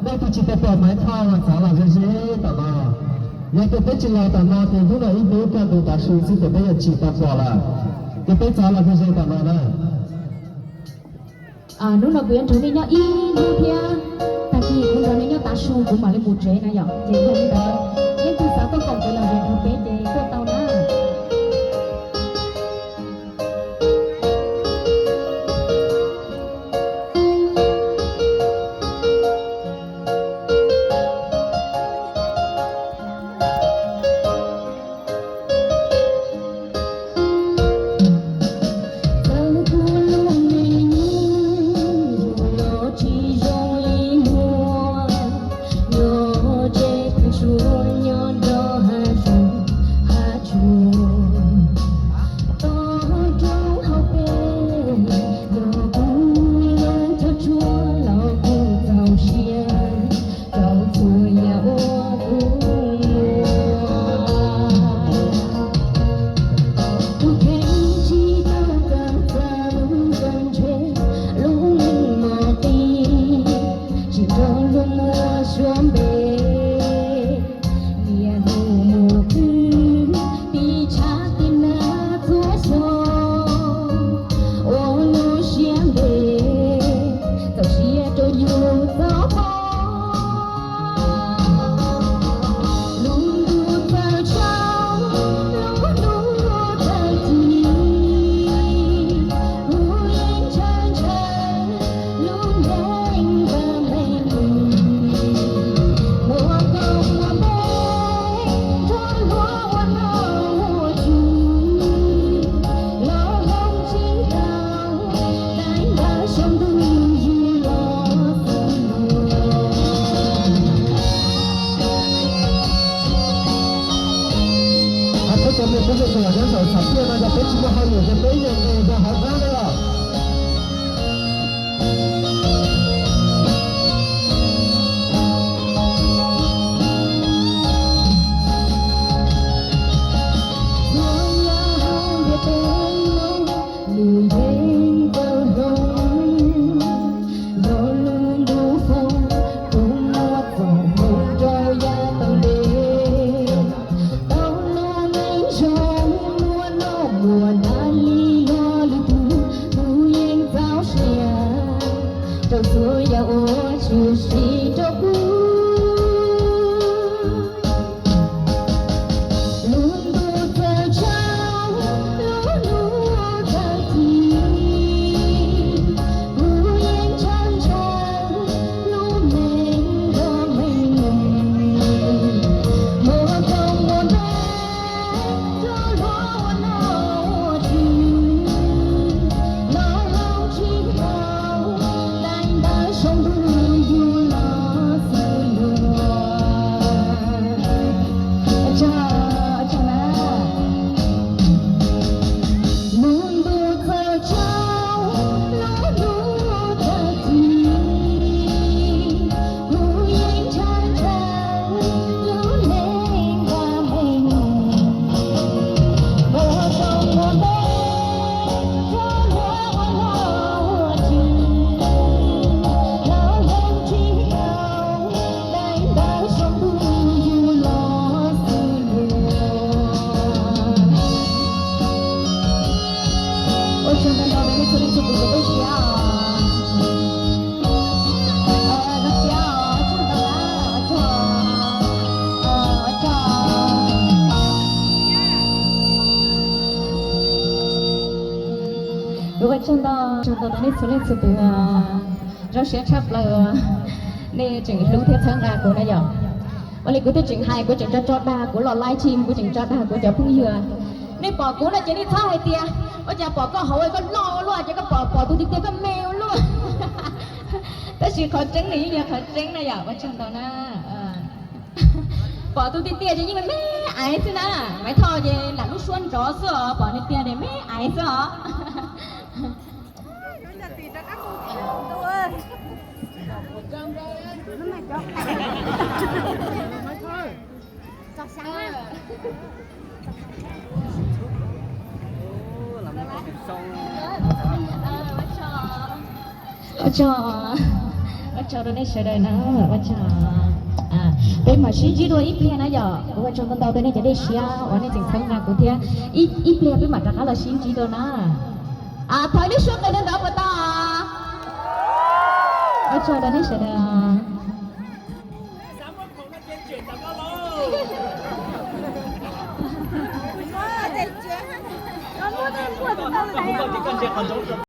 Nej tus tsis tau pom Maiv Thoj txav los ze ze tom no. Yog tias peb tsis los tom no ces hnub no ib hnub kaj ntug tav su xwb ces peb yuav tsis tau pom lawm. Ces peb txav los ze ze tom no na. Hnub no kuv yuav nrog nej nyob ib hnub thiab, tag kis kuv nrog nej nyob tav su kuv mam li mus tsev na yom. Ces yog li ntawd, leej twg xav tuaj koom kuv los ze nrog peb ces tuaj tau na. Txawm kuv lub me nyuam yus los tsis zoo li muaj, nyob tseg pheej tsuas nyob nrog hav zoov hav tsuag. Tos rau hauv pes, yog kuv lub thawj tshuaj los kuj txaus siab rau txhua yam uas kuv muaj. Kuv kheev tsis tau kawm txog lub kawm ntshe lub neej mos qis, tsis nrog luag muaj suab npe. Niaj hnub mus pw tim tshav tim nag txhua xyoo, ua lub siab ntev txaus siab rau yus txoj hmoo. Lub ntuj txawm tsaus, lub ntuj txawm chim, kuv yeej ntshaw ntshaw lub nceeg ntawm me neeg. Muaj koob muaj npe nrog luag ua noj ua tswv, los hloov tsis tau daim ntawv saum ntuj yus los xwb. Peb cov me tub me nyuam nyob saum xam tiaj no yog peb tsis muaj hauj lwm ces peb yeej nqis rau hauv dab na los. Txhua yam hauv ntiaj teb no, lub nceeg txawm hloov, yog lub ntuj foom, kuv muaj txoj hmoo rau yav tau ntev. Tau lub neej zoo muaj noj muaj hnav li luag lwm tus, kuv yeej txaus siab rau txhua yam uas tshwm sim rau kuv. Lub ntuj txawm tsaus, lub ntuj txawm chim, kuv yeej ntshaw ntshaw lub neej nrog me neeg. Muaj koob muaj npe nrog luag ua noj ua tswv, los hloov tsis tau daim ntawv saum ntuj yus los xwb lauj. Ua tsaug, ua tsaug na. Lub ntuj txawm tsaus, lub ntuj txawm chim, kuv yeej ntshaw ntshaw lub neej nrog me neeg. Muaj koob muaj npe nrog luag ua noj ua tswv, los hloov tsis tau daim ntawv saum ntuj yus los xwb lauj. Ua tsaug ntau ntau rau nej txhua leej txhua tus uas tuaj siab os. Tuaj siab os, ua tsaug ntau na, ua tsaug, ua tsaug. Kuv ua tsaug ntau, tsaug ntau rau nej txhua leej txhua tus, zoo siab tshaj plaws, nej tseem hlub thiab txhawb nqa kuv na yom. Ua li kuv twb tseem hais, kuv tseem tso tso dag kuv los live stream, kuv tseem tso dag kuv cov phooj ywg. Nej pom kuv no ces nej txhob hais tias ua cas pom koj hauv koj loj ua luaj, ces koj pom pom tus tiag tiag koj me ua luaj. Tab sis qhov tseeb nws yeej yog qhov tseeb na yom, ua tsaug ntau na. Pom tus tiag tiag ces yeej me me aiv xwb na, Maiv Thoj ces nram lub suab nrov xwb os, pom nws tiag ces me aiv xwb os. Ua tsaug, ua tsaug rau nej sawv daws na, ua tsaug. Peb mam sib ntsib dua ib pliag na yom. Kuv ua tsaug ntau ntau rau nej cov dej siab uas nej tseem txhawb nqa kuv thiab. Ib pliag peb mam rov qab los sib ntsib dua na. Thov nej sawv daws nrov nrov puas tau? Ua tsaug rau nej sawv daws.